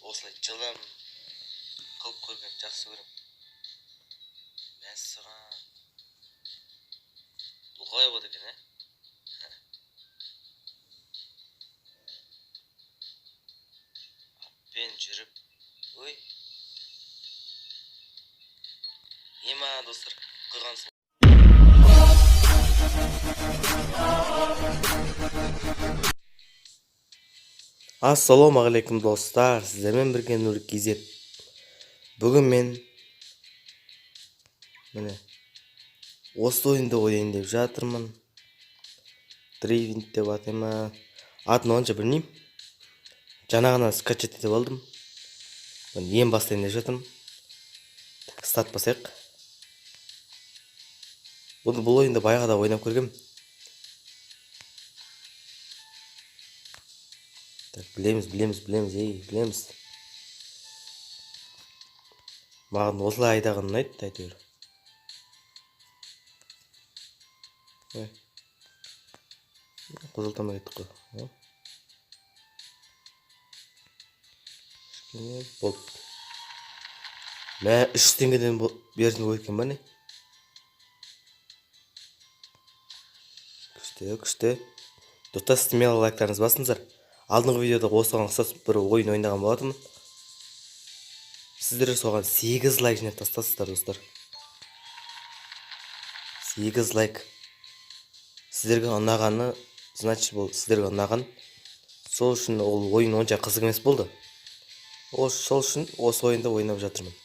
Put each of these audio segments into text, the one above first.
Осылай жылдам қылып көргенді жақсы көремін. Мәссаған, бұл қалай болады екен, ә? Атпен жүріп, ой, ема, достар, құйғансың. Ассалаумағалейкум, достар! Сіздермен бірге Нұр KZ. Бүгін мен міне осы ойынды ойнайын деп жатырмын. Драйвинг деп атай ма, атын онша білмеймін. Жаңа ғана скачать етіп алдым. Міне, ең бастайын деп жатырмын. Так, старт басайық. Бұл ойынды баяғыда ойнап көргем. Так, білеміз, білеміз, білеміз, ей, білеміз. Маған осылай айдаған ұнайды әйтеуір. Ой, қозғалтамай кеттік қой. О. Кішкене болды. Мә, 300 теңгеден беретін ғой екен ба, не? Күшті, күшті. Достар, смело лайктарыңызды басыңыздар. Алдыңғы видеода осыған ұқсас бір ойын ойнаған болатынмын. Сіздер соған 8 лайк жинап тастасыздар, достар. 8 лайк. Сіздерге ұнағаны, значит, бұл сіздерге ұнаған. Сол үшін ол ойын онша қызық емес болды. Ол сол үшін осы ойынды ойнап жатырмын.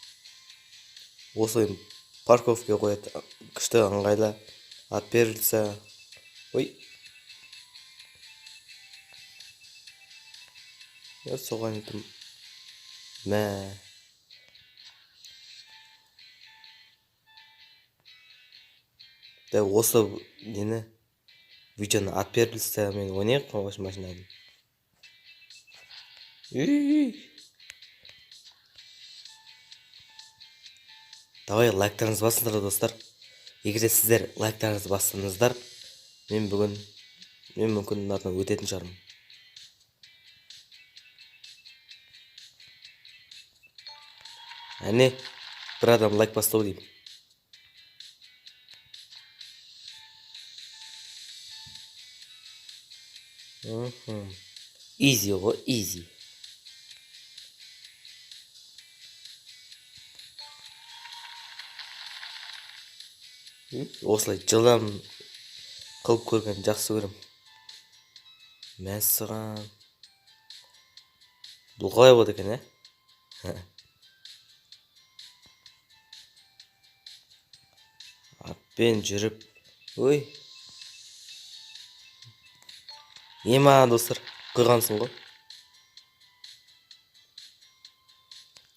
Осы ойын парковкаға қояды, күшті, ыңғайлы. От первого. Ой. Я соған айттым. Мә. Да, осы нені, видеоны от первого мен ойнайық осы машинаны. Үй. Давай, лайктарыңызды басыңыздар, достар. Егер де сіздер лайктарыңызды бассаңыздар, мен бүгін, мен мүмкін мынадан өтетін шығармын. Әне, бір адам лайк басты ау деймін. Изи ғой, изи. Осылай жылдам қылып көргенді жақсы көремін. Мәссаған, бұл қалай болады екен, ә? Атпен жүріп, ой, ема, достар, құйғансың ғой.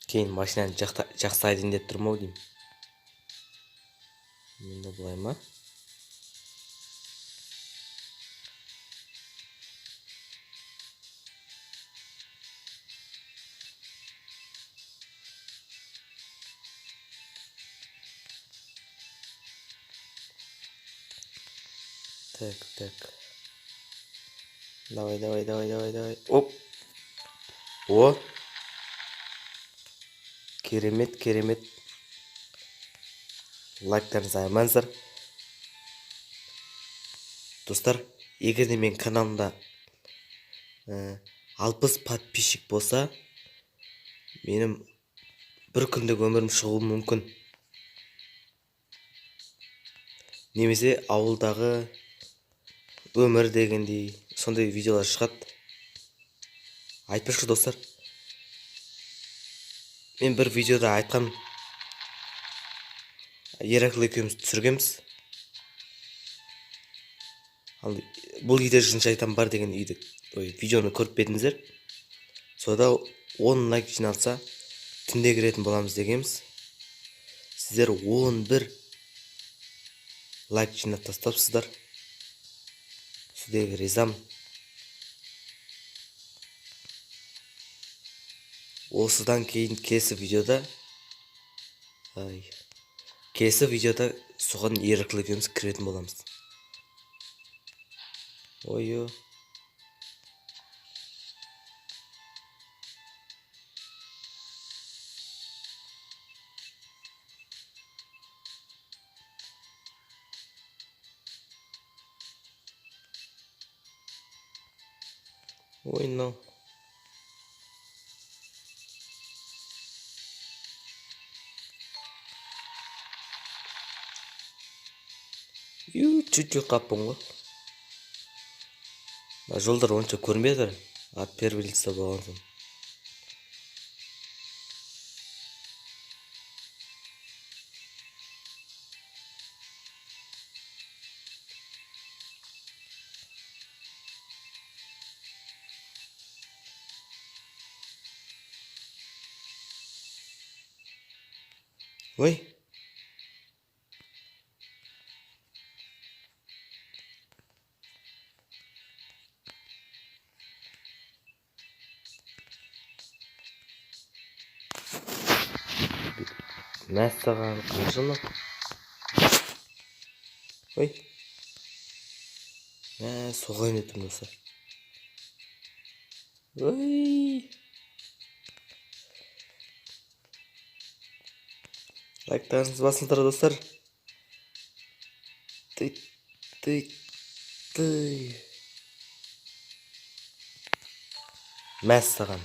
Кейін машинаны жақсы айдайын деп тұрмын ау деймін. Енді былай ма? Так, так, давай, давай, давай, давай, давай, оп! О, керемет, керемет! Лайктарыңызды аямаңыздар, достар. Егер де менің каналымда 60 подписчик болса, менің бір күндік өмірім шығуы мүмкін немесе ауылдағы өмір дегендей сондай видеолар шығады. Айтпақшы, достар, мен бір видеода айтқам, Еракл екеуміз түсіргенбіз. Ал бұл үйде жын шайтан бар деген үйді, ой, видеоны көріп пе едіңіздер? Сонда 10 лайк жиналса, түнде кіретін боламыз дегенбіз. Сіздер 11 лайк жинап тастапсыздар, сіздерге ризамын. Осыдан кейін келесі видеода, ай, келесі видеода соған Еракл екеуміз кіретін боламыз. Ой. Ой, мынау. Ю, чуть-чуть қаппын ғой. Мына жолдар онша көрінбей жатыр. От первого лица болған соң. Ой. Мәссаған, қанша мынау? Ой. Мә, соғайын деп тұрмын, достар. Ой. Лайктарыңызды басыңыздар, достар. Ты, ты, ты. Мәссаған.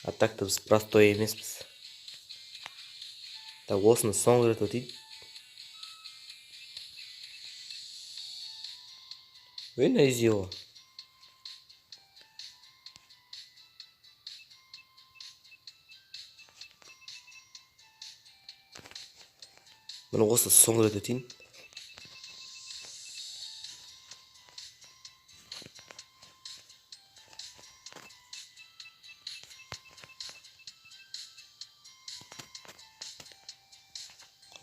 А так-то біз простой емеспіз. Так, осыны соңғы рет өтейін. Ой, на изи ғой. Міне, осы соңғы рет өтейін.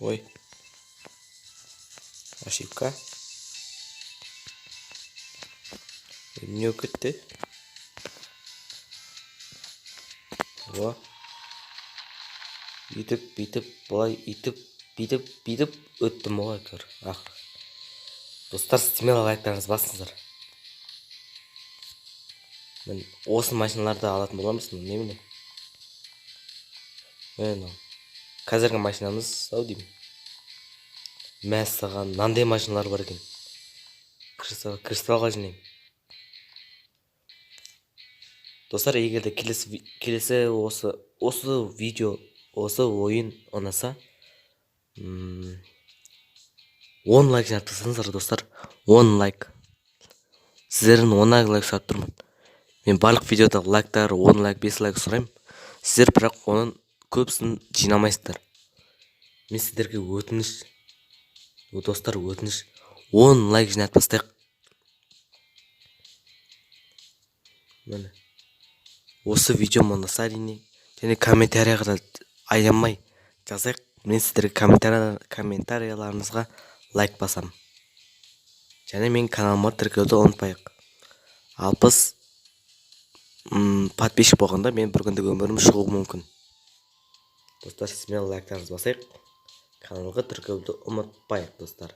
Ой. Ошибка. Не кетті? Во. Бүйтіп, бүйтіп, былай, үйтіп, бүйтіп, бүйтіп өттім ғой әйтеуір. Ах. Достар, смело лайктарыңызды басыңыздар. Мен осы машиналарды алатын боламыз, немене? Міне, мынау. Қазіргі машинамыз ау деймін. Мәссаған, мынандай машиналар бар екен. Кристалл, кристаллға жинаймын. Достар, егер де келесі осы видео, осы ойын ұнаса, 10 лайк жинап тастаңыздар, достар. 10 лайк. Сіздерден 10 лайк сұрап тұрмын. Мен барлық видеода лайктар, 10 лайк, 5 лайк сұраймын. Сіздер бірақ оның көбісін жинамайсыздар. Мен сіздерге өтініш, достар, өтініш, 10 лайк жинап тастайық. Міне. Осы видео ұнаса, әрине, және комментарияға да аямай жазайық. Мен сіздерге комментарияларыңызға лайк басамын. Және менің каналыма тіркелуді ұмытпайық. 60 подписчик болғанда мен бір күндік өмірім шығуы мүмкін. Достар, смело лайктарыңызды басайық. Каналға тіркелуді ұмытпайық, достар.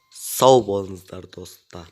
Сау болыңыздар, достар.